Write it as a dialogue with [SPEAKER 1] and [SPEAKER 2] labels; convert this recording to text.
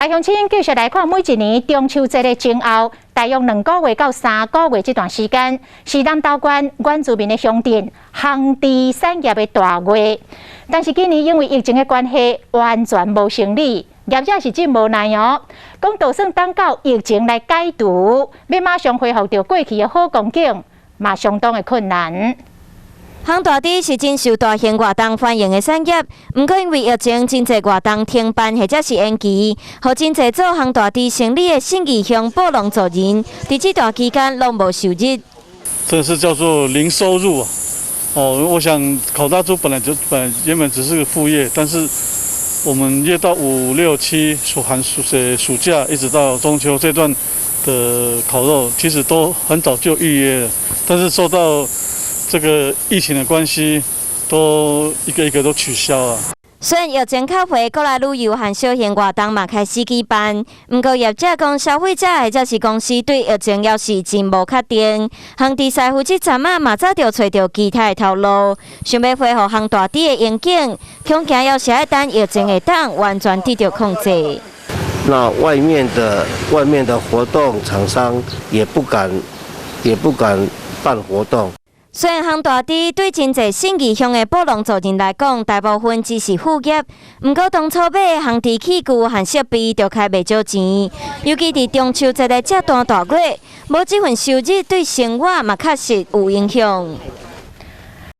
[SPEAKER 1] 大鄉親繼續來看，每一年中秋節的前後，大約2個月到3個月這段時間，是南投縣原住民的鄉鎮烘豬產業的大月。但是今年因為疫情的關係，完全無生理，業者是真無奈哦。講就算等到疫情來解除，欲馬上恢復著過去的好光景，嘛相當的困難。
[SPEAKER 2] 烘大豬是真受大型活動歡迎的產業，毋過因為疫情，真濟活動停辦或者是延期，予真濟做烘大豬生理的信義鄉布農族人，佇這段期間攏無收入。
[SPEAKER 3] 這是叫做零收入啊！哦，我想烤大豬本來就本來原本只是個副業，但是我們越到五六七暑寒暑暑假，一直到中秋這段的烤肉，其實都很早就預約了，但是受到這個疫情的關係，都一個一個都取消了。
[SPEAKER 2] 雖然疫情較緩，國內旅遊和小型活動嘛開始舉辦，毋過業者講，消費者或者是公司對疫情猶是真無確定。烘豬師傅這陣仔嘛早就揣著其他的頭路，想欲恢復烘大豬的榮景，恐驚猶是愛等疫情會當完全得著控制。
[SPEAKER 4] 那外面的活動廠商也不敢辦活動。
[SPEAKER 2] 雖然烘大豬對真濟信義鄉的布農族人來講，大部分只是副業，毋過當初買的烘豬器具和設備就開袂少錢，尤其佇中秋節的這段大月，無這份收入對生活嘛確實有影響。